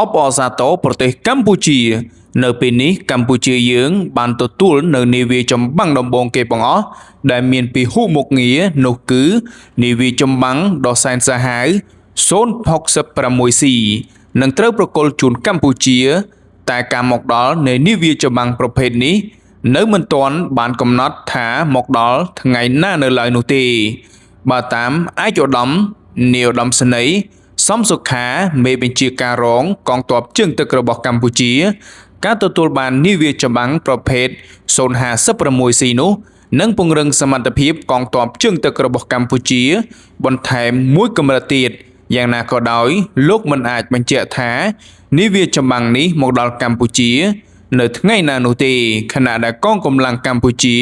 អបអរសាទរប្រទេសកម្ពុជា នៅពេលនេះកម្ពុជាយើង បានទទួលនៅនាវាចម្បាំងដំបូងគេបង្អស់ដែលមានពហុមុខងារនោះគឺនាវាចម្បាំងដ៏សែនសាហាវ 066C នឹងត្រូវប្រគល់ជូនកម្ពុជា តែការមកដល់នៃនាវាចម្បាំងប្រភេទនេះ នៅមិនទាន់បានកំណត់ថាមកដល់ថ្ងៃណានៅឡើយនោះទេ បើតាមឯកឧត្តមនាយឧត្តមសេនីយ៍សំសុខាមេបញ្ជាការរងកងទ័ពជើងទឹករបស់កម្ពុជា ការទទួលបាននាវាចម្បាំងប្រភេទ 056C នោះនឹងពង្រឹងសមត្ថភាពកងទ័ពជើងទឹករបស់កម្ពុជា បន្ថែមមួយកម្រិតទៀតយ៉ាងណាក៏ដោយ លោកមិនអាចបញ្ជាក់ថានាវាចម្បាំងនេះមកដល់កម្ពុជា នៅថ្ងៃណានោះទេខណៈដែលកងកម្លាំងកម្ពុជា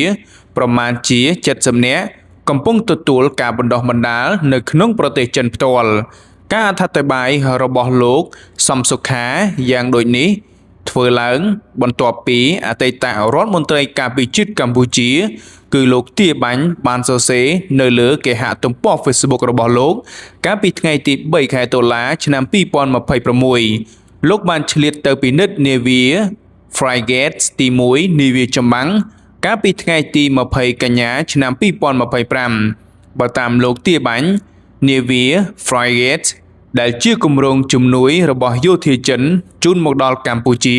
ប្រមាណជា70នាក់កំពុងទទួលការបណ្ដុះបណ្ដាលនៅក្នុងប្រទេសចិនផ្ទាល់ការអធិប្បាយរបស់លោកសំសុខាយ៉ាងដូចនេះ ធ្វើឡើងបន្ទាប់ពីអតីតរដ្ឋមន្ត្រីការពារជាតិកម្ពុជា គឺលោកទាបាញ់បានសរសេរនៅលើគេហទំព័រ Facebook របស់លោក កាលពីថ្ងៃទី3ខែតុលាឆ្នាំ2026លោកបានឆ្លៀតទៅពិនិត្យនាវា Frigate ទី1នាវាចម្បាំងកាលពីថ្ងៃទី20កញ្ញាឆ្នាំ2025បើតាមលោកទាបាញ់នាវា Frigate ដែលជាគម្រោងជំនួយរបស់យោធាចិនជូនមកដល់កម្ពុជា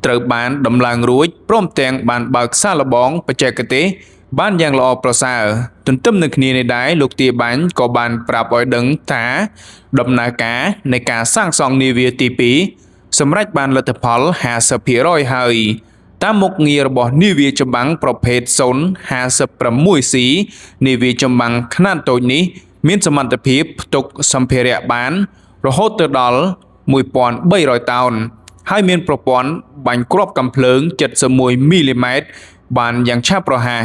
ត្រូវបានដំឡើងរួចព្រមទាំងបានបើកសាកល្បងបច្ចេកទេសបានយ៉ាងល្អប្រសើរទន្ទឹមនឹងគ្នានេះដែរលោកទាបាញ់ក៏បានប្រាប់ឲ្យដឹងថាដំណើរការនៃការសាងសង់នាវាទី2សម្រេចបានលទ្ធផល50%ហើយតាមមុខងាររបស់នាវាចម្បាំងប្រភេទ 056C នាវាចម្បាំងខ្នាតតូចនេះ មានសមត្ថភាពផ្ទុកសម្ភារៈបាន រហូតទៅដល់1300តោន ហើយមានប្រព័ន្ធបាញ់គ្រាប់កាំភ្លើង71មីលីម៉ែត្របានយ៉ាងឆាប់រហ័ស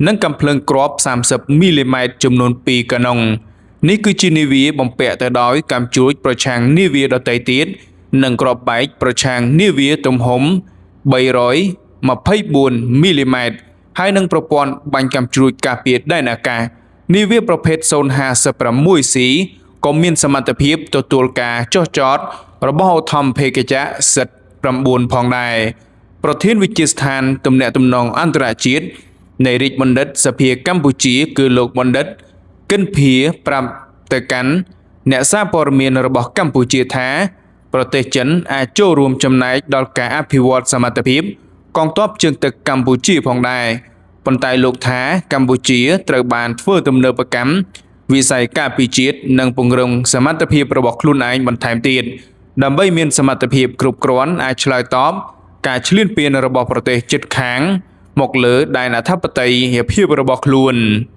និងកាំភ្លើងគ្រាប់30មីលីម៉ែត្រចំនួន2កាណុងនេះគឺជានាវាបំពាក់ទៅដោយកាំជ្រួចប្រឆាំងនាវាដទៃទៀតនិងគ្រាប់បែកប្រឆាំងនាវាទំហំ324មីលីម៉ែត្រហើយនឹងប្រព័ន្ធបាញ់កាំជ្រួចការពារដែនអាកាសនាវាប្រភេទ 056C ក៏មានសមត្ថភាពទទួលការចុះចតរបស់ឧទ្ធម្ភាគចក្រសិទ្ធ9ផងដែរប្រធានវិទ្យាស្ថានទំនាក់ទំនងអន្តរជាតិនៃរាជបណ្ឌិតសភាកម្ពុជា គឺលោកបណ្ឌិតគិនភាប្រាប់ទៅកាន់អ្នកសារព័ត៌មានរបស់កម្ពុជាថា ប្រទេសចិនអាចចូលរួមចំណែកដល់ការអភិវឌ្ឍសមត្ថភាពកងទ័ពជើងទឹកកម្ពុជាផងដែរប៉ុន្តែលោកថាកម្ពុជាត្រូវបានធ្វើទំនើបកម្មវិស័យការពារជាតិនិងពង្រឹងសមត្ថភាពរបស់ខ្លួនឯងបន្ថែមទៀតដើម្បីមានសមត្ថភាពគ្រប់គ្រាន់អាចឆ្លើយតបការឈ្លានពានរបស់ប្រទេសជិតខាង មកលើដែនអធិបតេយ្យភាពរបស់ខ្លួន។